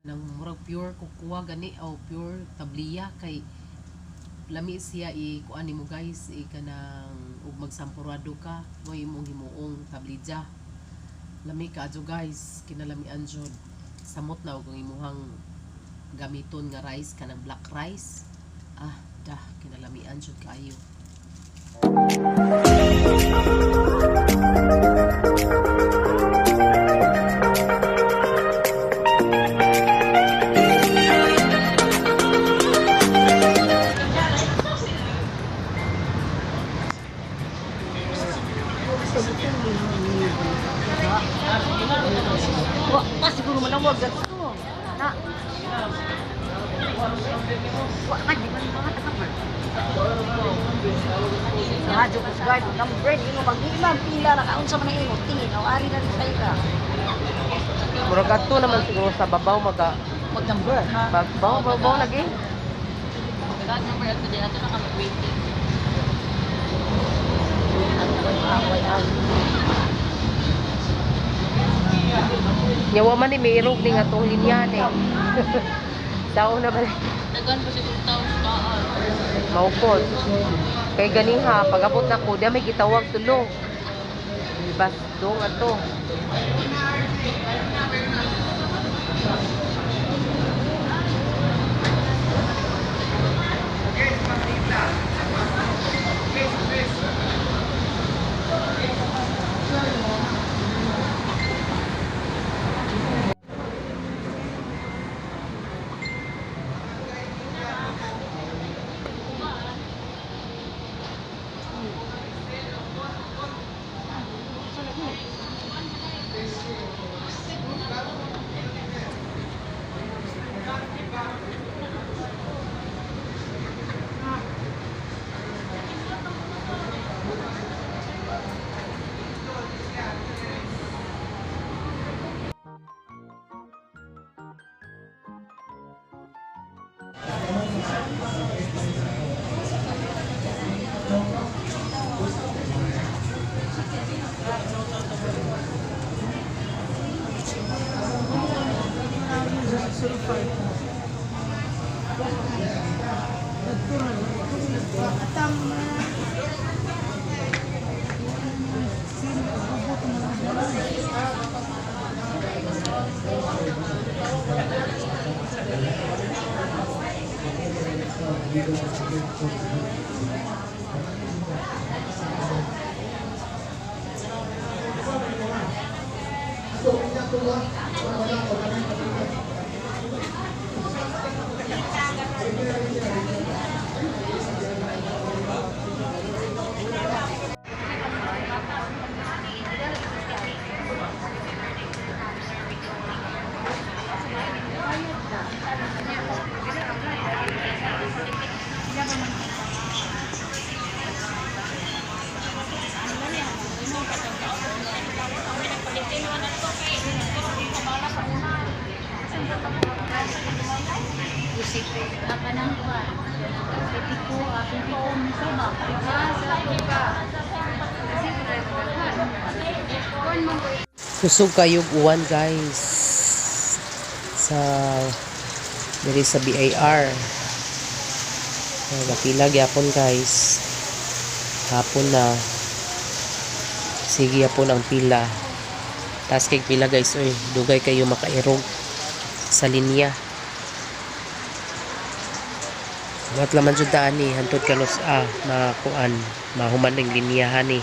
Nang murag pure kukuha gani o pure tabliya kay lami siya i kuan nimo, guys, i kanang ug magsampurado ka mo imong himuong tablija. Lami kaadyo, guys, kinalamian jud. Samot na og ang imuhang gamiton nga rice, kanang black rice. Ah, dah, kinalamian jud kaayo. Wa pa siguro manawag ato. Na. Wa ka di man mga number. Radyo ko guard number imo mag-imang pila na kaunsa man ang imo tingin aw ari na rin sa ira. Murag adto naman siguro sa babaw maga Mag number. Babaw babaw lagi. Dagan number ato din ato na ka mag-waiting. Nyawa man ni mairog ni nga tong linya ni. Daw na ba? Dagan pa siguro tao sa taan. Maupod. Kay ganiha, pag abot na ko, di may gitawag tulo. Bas dong ato. Kusog kayo uwan, guys, sa diri sa BIR. Gapila gyapon, guys. Hapon na. Sige yapon ang pila. Taas kay pila, guys, oy, dugay kayo makairog sa linya. Wat laman jud daan ni hantod kanus a makuan mahuman ang linyahan ni.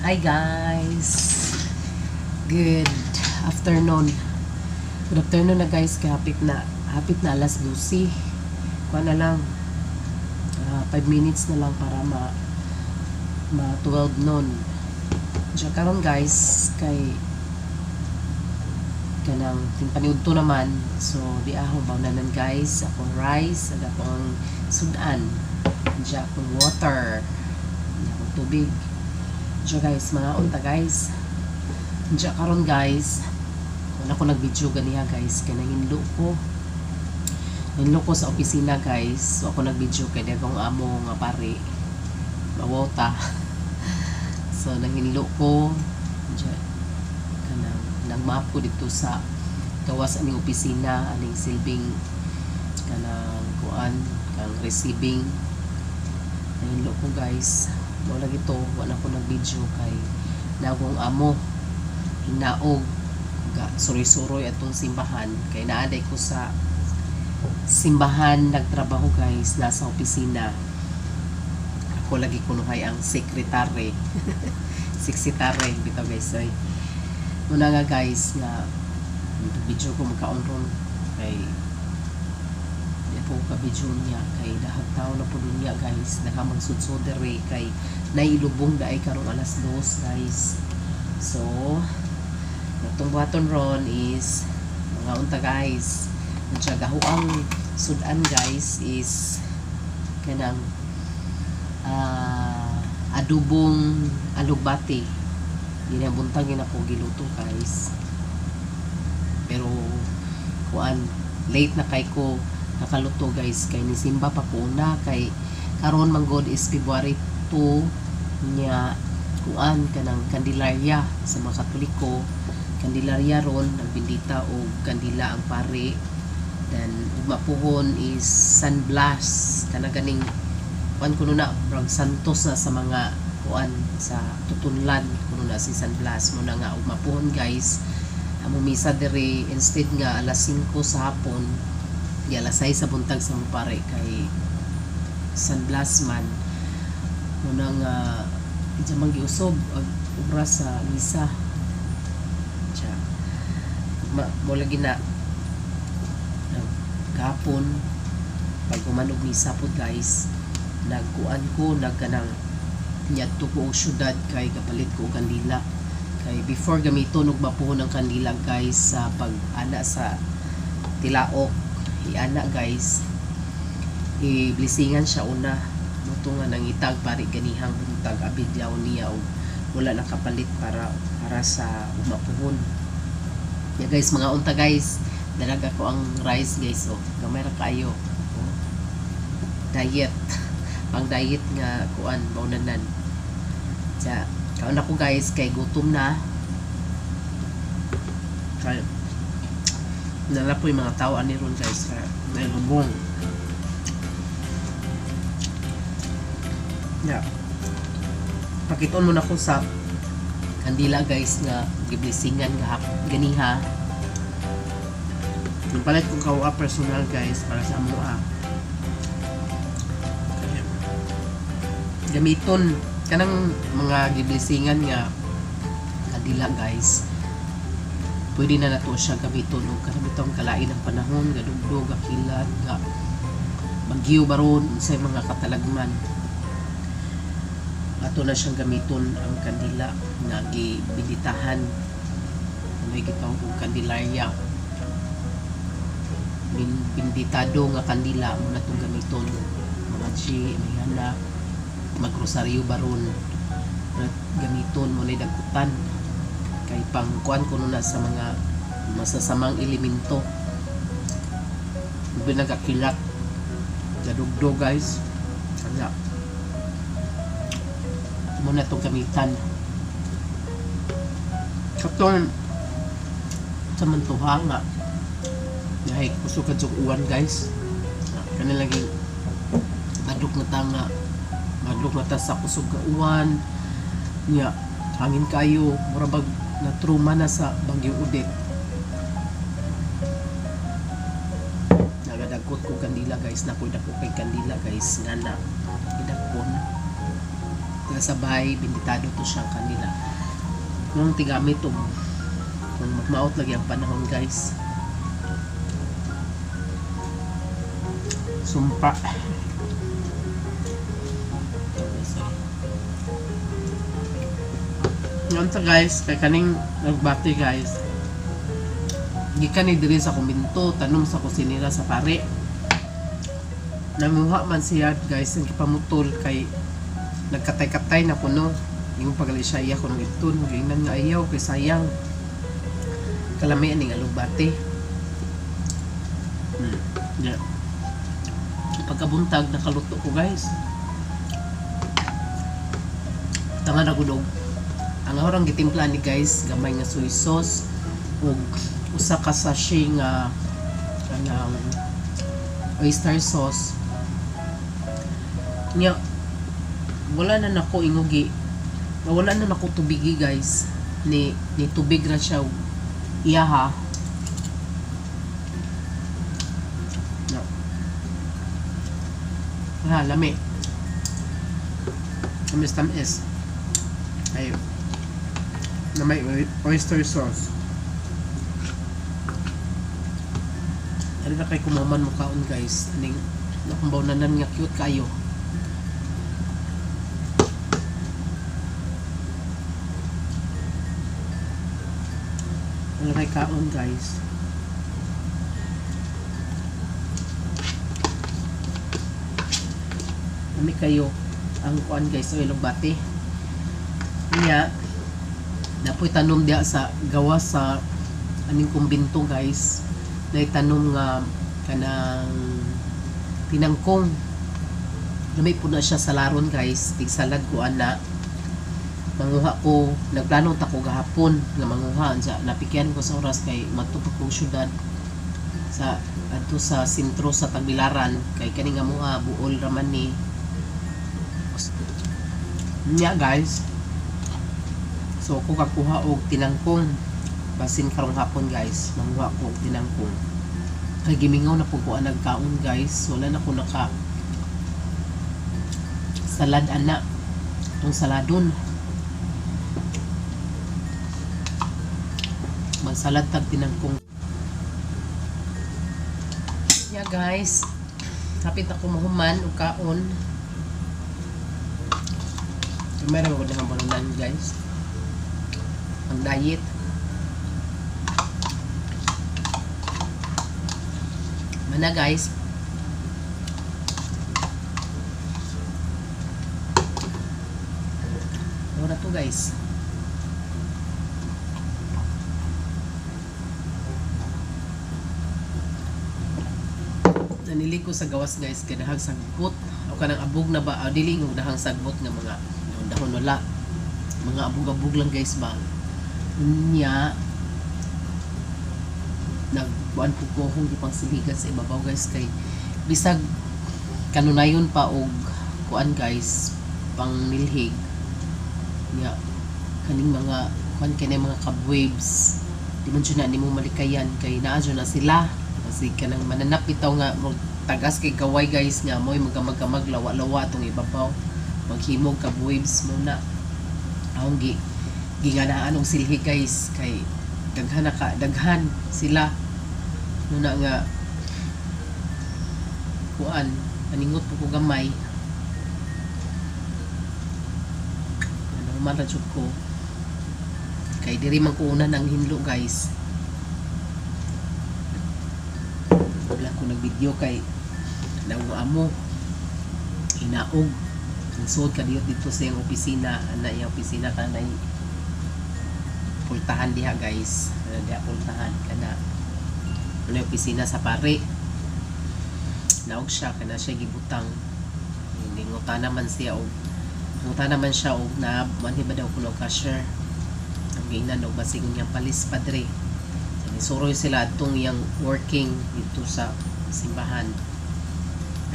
Hi guys. Good afternoon. Good afternoon na, guys, kay hapit na alas 12. Kuha na lang 5 minutes na lang para ma ma 12 noon. Diya karon, guys, kay Kanang tingpaniudto naman. So di ako bawnanan guys, akong rice ag akong sudan, diya akong water, diya akong tubig. Diya guys, mga unta guys. Diya karon guys, wala ko nag-video ganiha guys kay nahinlo ko. Nahinlo ko sa opisina guys. So ako nag-video kay di akong amo nga pare mawota. So nahinlo ko diya, kanang nagmap ko dito sa gawas aning opisina, aning silbing kanang kuan kang receiving. Nahinlo ko guys, mao lagi to, wala ko nag-video kay nagong amo hinaog ga suroy-suroy atong simbahan kay naaday ko sa simbahan nagtrabaho guys, nasa opisina ako lagi kunuhay ang sekretary sekretary bitaw guys. Oy, muna nga guys nga video ko magkaon ron kay di po ka video niya kay dahag tao na po niya guys, dahag magsudsod dere kay nailubong daay karong alas 2 guys. So atong buhaton ron is mga unta guys. Ang gahuang sudan guys is kanang adobong alugbati. Ginabuntag gina ko giluto guys, pero kuan late na kay ko nakaluto guys kay nisimba pa ko una kay karon man god is February 2 nya kuan kanang Candelaria sa mga Katoliko. Candelaria ron nagbindita og kandila ang pare. Then ugma puhon is San Blas, kana ganing kuan kuno na murag santos na sa mga kuan sa tutunlan kuno na si San Blas. Mo na nga ugma puhon guys, amo misa diri instead nga alas 5 sa hapon di alas 6 sa buntag sa mo pare kay San Blas man. Mo na nga di man giusob ag oras sa misa. Siya mo lagi na gapon pag human og misa pod guys, nagkuan ko nagkanang niadto ko og syudad kay kapalit ko og kandila kay before gamiton og mapuhon ang kandila guys sa pag-ana sa tilaok, iana guys, i-blessingan siya una. Muto nga nangitag pari ganihang buntag abidlaw niya og wala nakapalit para para sa umapuhon. Ya guys, mga unta guys, dalag ako ang rice guys, oh gamay ra kaayo, oh. Diet, pang diet nga kuan baunanan. Sa kaon ako guys kay gutom na kay nala po yung mga tao ani ron guys kay nailubong. Yeah. Pakiton mo na ko sa kandila guys nga giblessingan gahap ganiha. Yung palit kong kawa personal guys para sa amoa. Gamiton kanang mga giblessingan nga kandila guys. Pwede na nato siya gamiton og kanang bitong kalain ang panahon, gadugdog, gakilat, ga bagyo baron unsay mga katalagman. Ato na siyang gamiton ang kandila nga gibinditahan, may gitawag og Candelaria. Binditado nga kandila mo na itong gamiton mga G, may hana magrosaryo baron gamiton mo na dagkutan kay pang kuan kuno na sa mga masasamang elemento. Ubi nagakilat, gadugdog guys, kaya mo na itong gamitan katong sa mantuha nga dahil kusog ka uwan guys. Kani lagi madlok na ta nga madlok na ta sa kusog ka uwan nya hangin kayo, mura bag na truma na sa Bagyong Odette. Nagadagkot ko kandila guys, nakoy dako kay kandila guys nga na gidakon nasa bahay, binditado to siyang kandila nung tigamit og kung magmaot lagi ang panahon guys. Sumpa. Ngayon sa guys, kay kaning nagbati guys. Gikan ni diri sa kumbinto, tanom sa kusinera sa pare. Nanguha man siya guys, ang gipamutol kay nagkatay-katay na kuno. Yung pagali siya iya kuno iton, giingnan nga ayaw kay sayang. Kalami aning alugbate. Yeah. Pagkabuntag nakaluto ko guys. Tanga na gudog. Ang ahorang gitimpla ni guys, gamay nga soy sauce ug usa ka sachet nga kanang oyster sauce. Nya wala na nako ingugi. Wala na nako tubigi guys. Ni tubig ra siya ug iyaha. No. Ah, lami. Tamis tamis. Ay, na may oyster sauce. Ano na kay kumaman mukaon guys. Aning nakumbaw nanan nga cute kayo. Ano kay kaon guys. Lami kayo ang kuan guys oil og bati. Nya napoy tanom diha sa gawas sa aning kumbinto guys. Nay tanom nga kanang tinangkong. Lami po na siya sa laron guys. Tigsalad ko ana. Manguha ko, nagplano ta ko gahapon nga manguha unsa napikyan ko sa oras kay madto pa kog syudad sa adto sa sentro sa Tagbilaran kay kani nga muha buol ra man ni. Nya guys. So ako kakuha og tinangkong basin karong hapon guys, manguha ko og tinangkong. Kay gimingaw na pud ko ang nagkaon guys, wala na ko naka salad ana tong saladon. Magsalad tag tinangkong. Ya guys, hapit ako mahuman og kaon. Meron ko na balunan guys. Ang diet. Mana guys. Ora to guys. Nanili ko sa gawas guys kay dahang sagbot o kanang abog na ba o dili ng dahang sagbot nga mga dahon wala, mga abog-abog lang guys ba. Unya nagkuan po ko akong gipang siligan sa ibabaw guys kay bisag kanunayon pa og kuan guys pang nilhig nya kaning mga kuan kani mga cobwebs di man jud na nimo malikayan kay naa jud na sila kasi kanang mananap bitaw nga tagas kay gaway guys nga moy magamag-gamag lawa-lawa atong ibabaw maghimog cobwebs mo na akong giganaan og silhi guys kay daghan na ka daghan sila muna nga kuan aningot po ko gamay ano man ra jud ko kay diri man ko unan ang hinlo guys. Wala ko nag-video kay naong amo hinaog ang suod kadiyot dito sa iyang opisina ana iyang opisina kanay pultahan diha guys. Ana diha pultahan kana ana opisina sa pare. Naog siya kana siya gibutang ngutana man siya og ngutana man siya og na manhi ba daw kuno cashier. Ang giingnan og basig niyang palis padre. Nisuroy sila atong iyang working dito sa simbahan.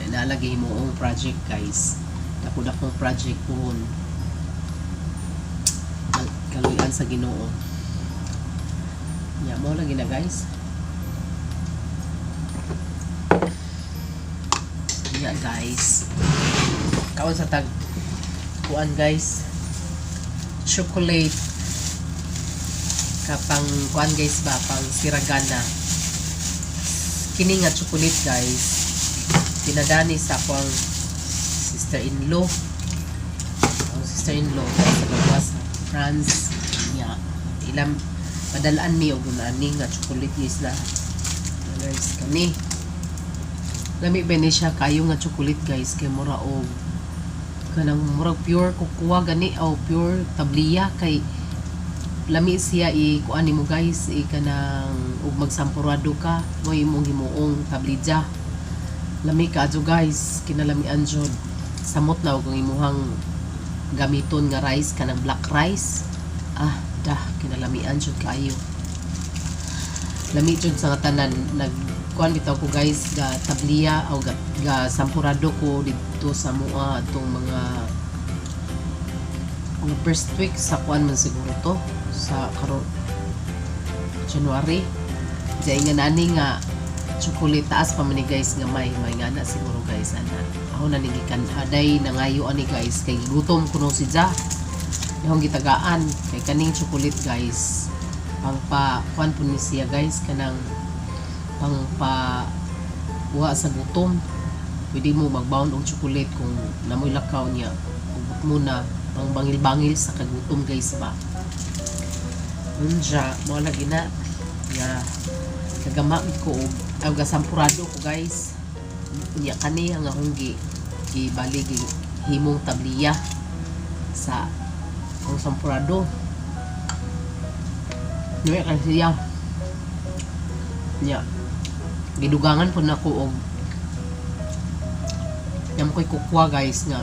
Nalagi himuong project guys. Dako-dakong project puhon. Kaluyan sa Ginoo. Nya mo lagi na guys. Nya guys. Kaon sa tag kuan guys. Chocolate kapang kuan guys ba pang siragana. Kini nga chocolate guys. Pinadani sa akong sister-in-law. Ang sister-in-law sa gawas France niya. Ilam Padalaan mi og ani nga chocolate is na. Guys, kani. Lami ba ni siya kayo nga chocolate guys kay mura og kanang murag pure cocoa gani o pure tabliya kay lami siya i kuan nimo guys i kanang ug magsampurado ka mo imong himuong tablija. Lami kaadyo guys, kinalamian jud. Samot na og ang imuhang gamiton nga rice kanang black rice. Ah, dah kinalamian jud kaayo. Lami jud sa tanan nag kuan bitaw ko guys ga tabliya o ga sampurado ko didto sa mua atong mga first week sa kuan man siguro to sa karon January. Diay nga nani nga chocolate taas pa man ni guys nga may nga na siguro guys ana. Ako na ni gikan aday nangayo ani guys kay gutom kuno si Ja. Dahong gitagaan kay kaning chocolate guys pang pa kuan po ni siya guys kanang pang pa wa sa gutom. Pwede mo magbaon og chocolate kung namoy lakaw niya. Ugot mo na pang bangil-bangil sa kagutom guys ba. Unja, mo lagi na nga kagama ko og aw gasampurado ko guys. Unya kani ang akong gi gibali gi himong tabliya sa ang sampurado. Niya kasi siya. Nya gidugangan po nako og yam ko'y kukwa guys nga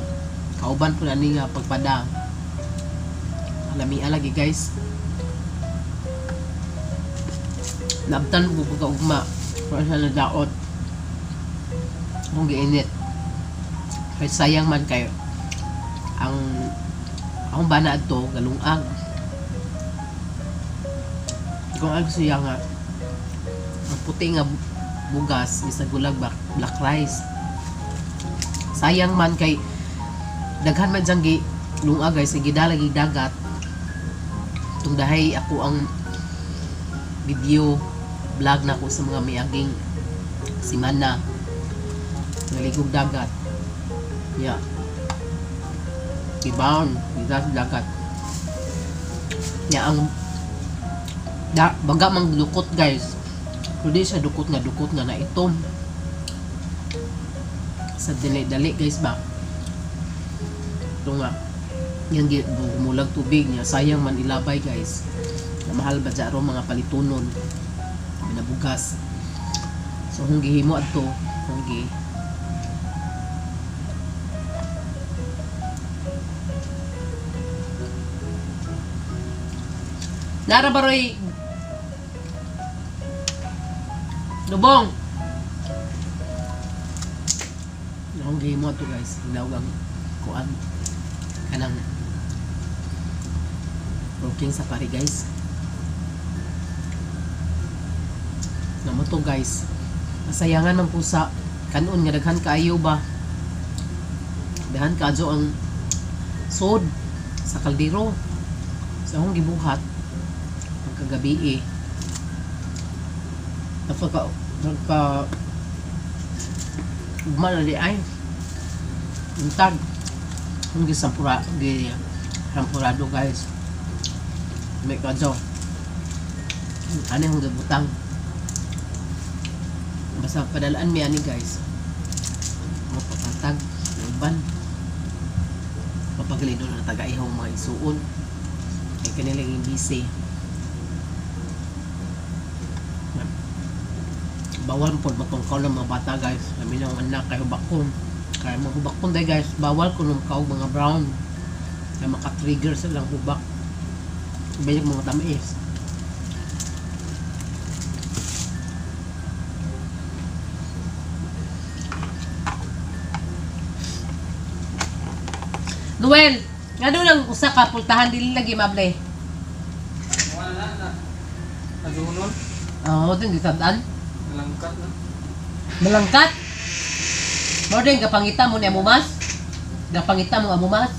kauban po na ni nga pagpada. Lamia lagi guys. Naabtan ko pagkaugma para sa nadaot. Akong giinit. Kaya sayang man kayo. Ang akong bana adto galungag. Kung ang siya nga ang puti nga bugas isa gulag black rice. Sayang man kay daghan man diyang gi lungag guys, gidala gi dagat. Tung dahay ako ang video vlog na ko sa mga miaging simana naligog dagat. Ya. Ibaon, gidala sa dagat. Ya ang da, baga mang dukot guys. Pero di siya dukot nga naitom. Sa dali-dali guys ba. Ito nga. Yan gumulag tubig niya. Sayang man ilabay guys. Na mahal ba dyan mga palitunon. Pinabugas. So kung gihimo adto, kung gi Nara baroy Lubong. Akong gihimo ato guys, hinawag ang kuan kanang working sa pari guys. Namo to guys. Masayangan man po sa kanon nga daghan kaayo ba. Daghan kaayo ang sod sa kaldero. Sa akong gibuhat pagkagabi eh. Napaka nagka ugma na di ay. Untag. Ang gisampura gi sampurado guys. May kadyo. Ano yung gibutang. Basta padalaan mi ani guys. Mapapatag, uban. Papagalino na taga-ihaw mga isuon. Kay kanila yung busy. Bawal po magpangkaw ng mga bata guys. Kami ng anak kay hubakon. Kaya mga hubakon day guys, bawal ko nung kaw mga brown. Kaya makatrigger silang hubak. Iba yung mga tamis. Noel, nga doon ang usa ka pultahan dili lagi mable. Wala na. Nadunon. Oo, din gitad-an. Nalangkat na. Malangkat. Mo din gapangita mo ni amumas. Gapangita mo amumas.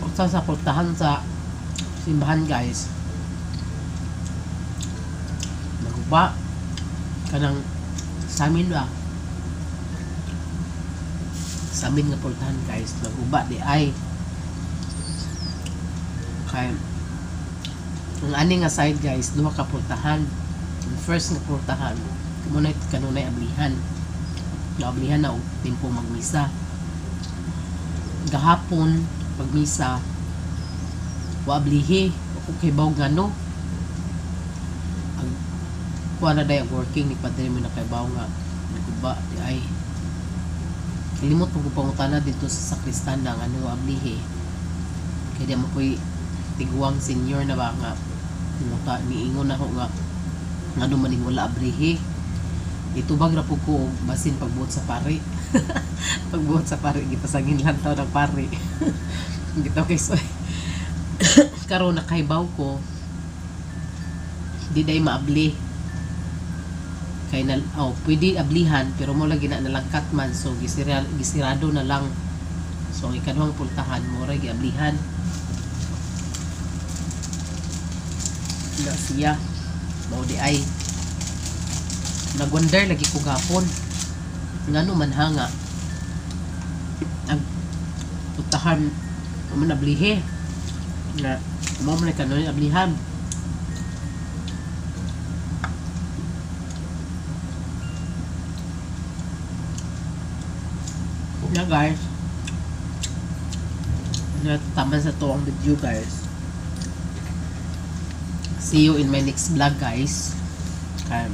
Usa sa pultahan sa simbahan guys. Naguba kanang Sa amin ba? Sa amin nga pultahan, guys, naguba diay. Kay ang ani nga side, guys, duha ka pultahan. Ang first nga pultahan, mao na kanunay ablihan. Naablihan na og timpo magmisa. Gahapon pagmisa wa ablihi, wa ko kibaw ngano. Ang kuha na day ang working ni padre mo nakaibaw nga naguba diay. Kalimot pag pangutana dito sa sakristan na nga wa ablihi. Kaya di mo ko'y tiguang senior na ba nga nguta niingon na ho nga ngano man ning wala ablihi. Itubag ra po ko og basin pagbuot sa pari. Pagbuot sa pari gipasangin lang taw ng pari. Gitaw kay soy. Karon nakaibaw ko di day maabli. Kay na oh, pwede ablihan pero mo lagi na nalangkat man, so gisirado na lang. So ang ikaduhang pultahan mo ra giablihan. Na siya mao diay. Nagwonder lagi ko gapon ngano man hanga ang putahan man ablihe nga mao man kanunay ablihan. Na guys, nataman sa to ang video, guys. See you in my next vlog, guys. Kaya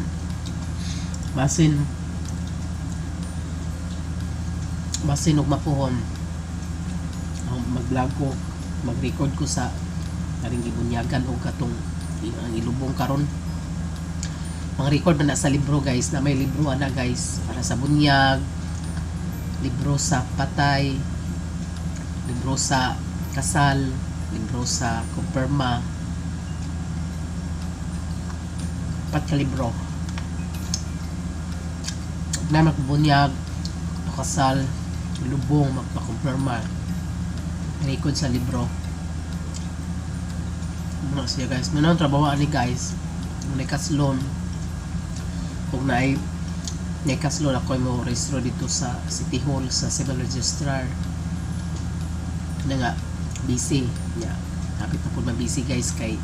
basin basin og mapuhon mag-vlog ko, mag-record ko sa karing gibunyagan og katong ang ilubong karon. Mga record man na sa libro, guys, na may libro ana, guys, para sa bunyag, libro sa patay, libro sa kasal, libro sa kumpirma, pat ka libro na magbunyag, kasal, lubong, magpakumpirma, record sa libro. Ano siya, guys, manong trabaho ani, guys, may kaslon kung naay may kaslon ako mo rehistro dito sa City Hall sa Civil Registrar na nga busy nya. Hapit na po ma-busy, guys, kay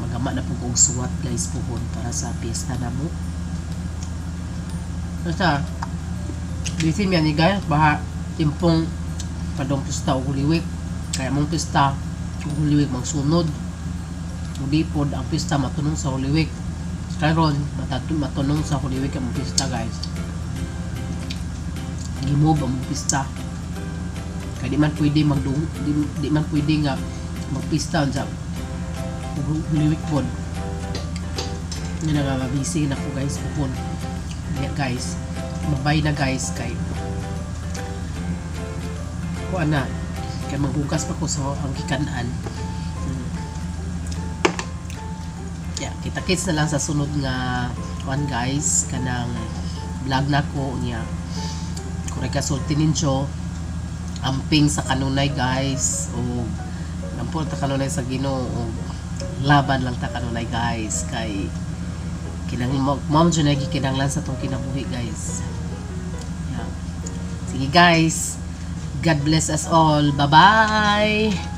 magama na po kong suwat, guys, puhon para sa piyesta na mo. Basta busy miya ni, guys, baha timpong padong pista og Holy Week, kaya mong pista og Holy Week magsunod. Ug pod ang pista matunong sa Holy Week. Karon matunong sa Holy Week ang pista, guys. Gimove ang pista kay di man pwede magdung di man pwede nga magpista unsa Holy Week pod. Nga nga busy na ko, guys, puhon. Kaya, guys, mabay na, guys, kay kuan na kay maghugas pa ko sa ang gikanan. Yeah, kita-kits na lang sa sunod nga kuan, guys, kanang vlog na ko niya. Kung kasulti ninyo, amping sa kanunay, guys, o ampon ta kanunay sa Ginoo o laban lang ta kanunay, guys, kay kinang mao jud na gikinahanglan sa tong kinabuhi, guys. Yeah. Sige, guys, God bless us all. Bye bye.